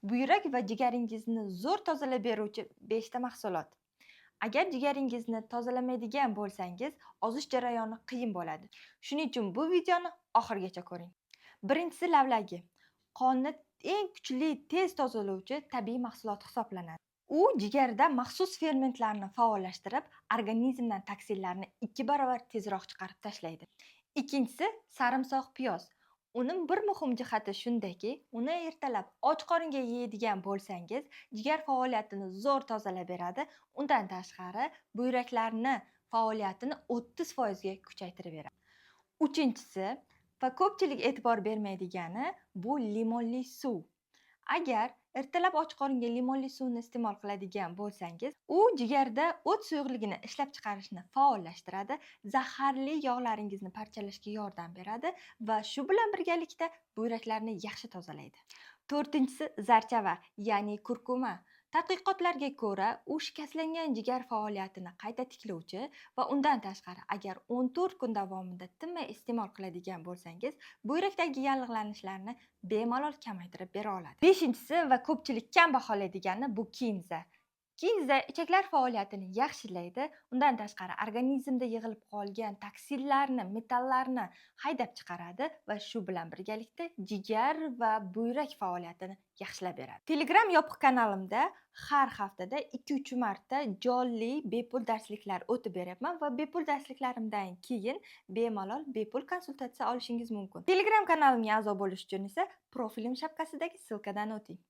Buyrak va jigaringizni zo'r tozalab beruvchi 5 ta mahsulot. Agar jigaringizni tozalamaydigan bo'lsangiz, ozish jarayoni qiyin bo'ladi. Shuning uchun bu videoni oxirigacha ko'ring. Birinchisi lavlagi. Qonni eng kuchli, tez tozalovchi tabiiy mahsulot hisoblanadi. U jigarda maxsus fermentlarni faollashtirib, organizmdan toksinlarni 2 barobar tezroq chiqarib tashlaydi. Ikkinchisi sarimsoq piyoz. Uning bir muhim jihati shundaki, uni ertalab och qoringa yeydigan bo'lsangiz, jigar faoliyatini zo'r tozalab beradi. Undan tashqari, buyraklarni faoliyatini 30% ga kuchaytirib beradi. Uchinchisi va ko'pchilik e'tibor bermaydigani bu limonli suv. Agar ertalab och qoringa limonli suvni iste'mol qiladigan bo'lsangiz, u jigarda o't suyuqligini ishlab chiqarishni faollashtiradi, zaharli yog'laringizni parchalashga yordam beradi va shu bilan birgalikda buyraklarni yaxshi tozalaydi. To'rtinchisi zarchava, ya'ni kurkuma. Tadqiqotlarga ko'ra, u shikastlangan jigar faoliyatini qayta tiklovchi va undan tashqari, agar 14 kun davomida tinmay iste'mol qiladigan bo'lsangiz, buyrakdagi yallig'lanishlarni bemalol kamaytirib bera oladi. Beshinchisi va ko'pchilik kam baholaydigani bu kinza. Kinza ichaklar faoliyatini yaxshilaydi. Undan tashqari, organizmda yig'ilib qolgan toksinlarni, metallarni haydab chiqaradi va shu bilan birgalikda jigar va buyrak faoliyatini yaxshilab beradi. Telegram yopiq kanalimda har haftada 2-3 marta jonli bepul darsliklar o'tib beryapman va bepul darsliklarimdan keyin bemalol bepul konsultatsiya olishingiz mumkin. Telegram kanalimga a'zo bo'lish uchun esa profilim shapkasidagi ссылка dan o'ting.